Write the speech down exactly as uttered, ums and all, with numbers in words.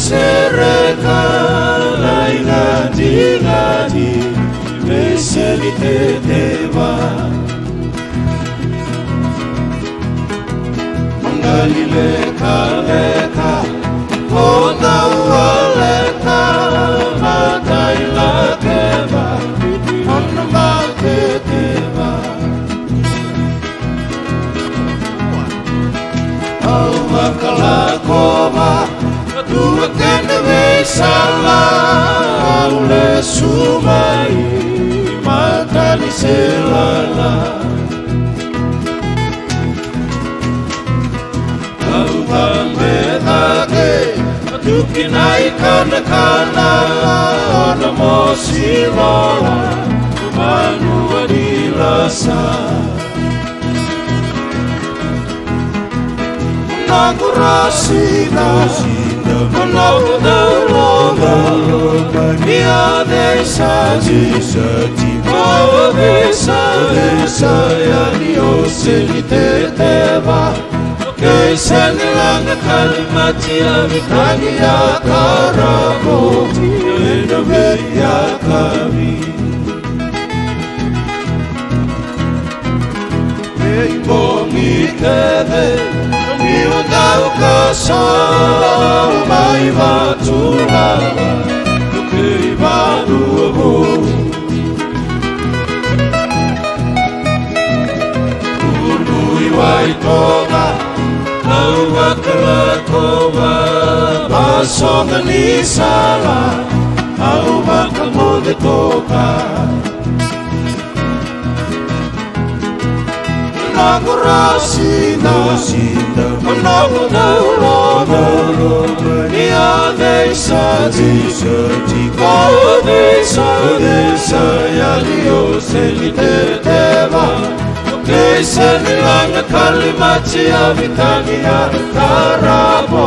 Sereka na igadinadi vei Seni Teteva. Magali lekaleka, o dau waleka na tai lakeva, o na bau teteva. Au vakalakova, dua kena veisala, au lesu mai, matani se lala. Au cabe cake, tuki na ikanakana, o na mosi rola, vanua ni lasa. Noqu rosida, noqu dau loma, ni o cei sa, ni o cei sa, ni o cei sa, yani o Seni Teteva. Kei Seni Laga, Kalimati, Avitani, Yakarabo, ena veiyakavi. Veibogi kece niu dau kaso mai Vatulava, kei Vanuavou. Ulu i Waitoga, au vakalakova, vasoga ni sala, au vakamoce toka. Noqu rosida, noqu dau loma, ni o cei sa, ni o cei sa, yani o Seni Teteva. Kei Seni Laga, Kalimati, Avitani, Yakarabo,